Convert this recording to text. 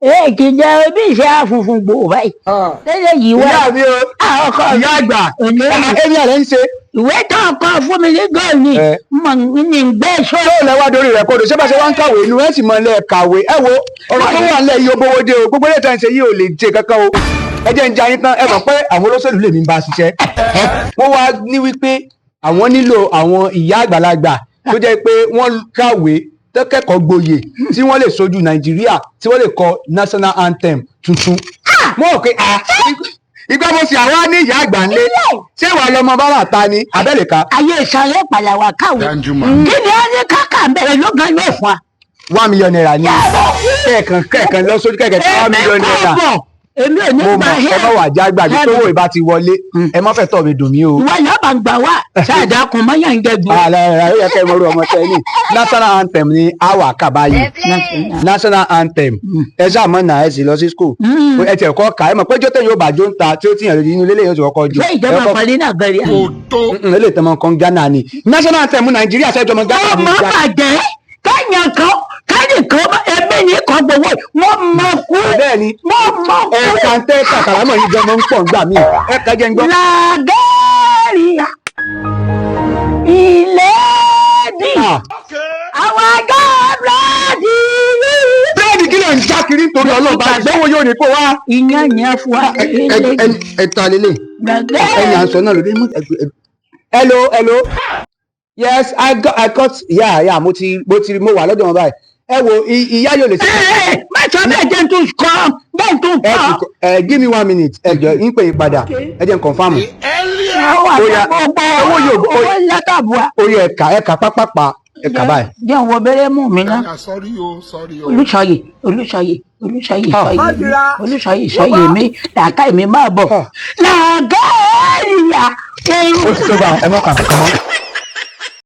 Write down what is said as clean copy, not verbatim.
Ẹ ti jẹ bí ìṣe àfunfun gbòò báyìí. Lẹ́lẹ̀ yìí wá. Ìyá mi o. Ah, ọkọ mi. Ìyá àgbà. Òní. Èmi àlẹ́ ń ṣe. Ìwé tó kọ fún mi ní góòlù Ẹ. mọ̀ ní gbé sọ. Tó lẹ́wà dórí rẹ̀ kodò, ṣé bá ṣe wá ń kàwé inú ẹ̀ sì mọ ilé kàwé. Ẹ wo ọ̀rọ̀ tó wà nílẹ̀ yìí, ó bówó dé o. Gbogbo ilé ìtàn ṣe yìí ò lè jẹ kankan o. Ẹ jẹ́ ń jẹ ayín tán. Ẹ mọ̀ pé àwọn olóṣèlú lèmi ń bá ṣiṣẹ́. Wọ́n wá ní wípé àwọn nílò àwọn ìyá àgbàlagbà tó jẹ́ pé wọ́n kàwé, tó kẹ́kọ̀ọ́ gboyè, tí wọ́n lè sojú Nàìjíríà, tí wọ́n lè kọ national anthem tuntun. Mo rò pé ah, ìgbà mo sì àwa ní ìyá àgbà ńlé, ṣé wàá lọmọ bára ta ni abẹ́lẹ̀ka? Ayé ìsàlẹ̀ pàlàwà kàwé. Danjuma. Kí ni a ní káka bẹ̀rẹ̀ ló gan yóò fún wa? ₦1 million ni kẹ̀ẹ̀kan kẹ̀ẹ̀kan lọ sójú kẹ̀kẹ́ tí ₦1 million. Bọ̀ èmi ò ní Mo gba. mọ̀. Ẹ má wà já gbàgbé tó wò ìbá ti wọlé, ẹ má fẹ́ tọ̀ mi dùn mí o. Ìwọ yóò bá ń gbà wá ṣáàdá kun mọ́yà ń jẹ gbó. Àlẹ́ rẹ̀ ó yẹ kẹ́ ẹ mọ̀rú ọmọ tẹ́ ní national anthem ni àwà kà báyìí. National anthem, ẹ ṣáà mọ̀ náà, ẹ sì lọ sí school, ẹ tiẹ̀ kọ́ kà. Ẹ mọ̀ pé jọ́tẹ̀ yóò bá jó ń ta tí ó tìyàn lójú inú lélẹ̀ yóò ti kọ́kọ́ jó. Ṣé ìjọba pàdé náà gẹ̀rẹ́ à? Eléyìí tẹ́ mọ kan Ghana ni national anthem Nàìjíríà, ṣẹ́jọ́ mọ Ghana ni. Ọmọ bàjẹ́ kẹ́yìn kan kẹ́yìn kan, ẹbí yìí kan gbowó wọ́n mọ̀ kú. Bẹ́ẹ̀ ni. Wọ́n mọ̀ kú. Ẹ̀ka ń tẹ́ kàkàrà mọ̀ yìí gan mọ́ ń pọ̀ ńgbà míì. Ẹ̀ka jẹ́ ń gbọ́. Nàgẹ́rìà ìlédì àwọn ajá búrẹ́dì. Búrẹ́dì kí lè ń já kiri nítorí ọlọ́ọ̀bá ìgbówó yóò ní kó wá. Ìyẹn yẹn fún wa. Ẹ ta lélẹ̀ ẹ̀yìn à ń sọ náà lóde. Hello, hello, yes, I got, yeah, mo ti mo wà lọ́dọ̀ wọn báyìí. Ẹ wo, ìyá yóò lè ṣe. Má sọ bẹ́ẹ̀, jẹ́ n tún kọ́ bẹ́ẹ̀ tún Ẹ kọ́. Ẹ give me one minute, ẹ jọ ń pè yín padà, ẹ jẹ́ n confirm. Owó Ó yá, àtàbọ̀ owó yóò owó látàbùà. Ó yẹ ẹ̀ka ẹ̀ka pápápá ẹ̀ka báyìí. Jẹ́ òun wo bẹ́rẹ̀ mú mi ná. Sorry o, sorry o. Olùsọyè, Olùsọyè, Olùsọyè. Ah. Sọyè mi, Olùsọyè, sọyè mi, làákà mi máa bọ̀. Ah. Nàgẹ́rìà Ó ti tó bá ẹ mọ́ kàn kàn mọ́.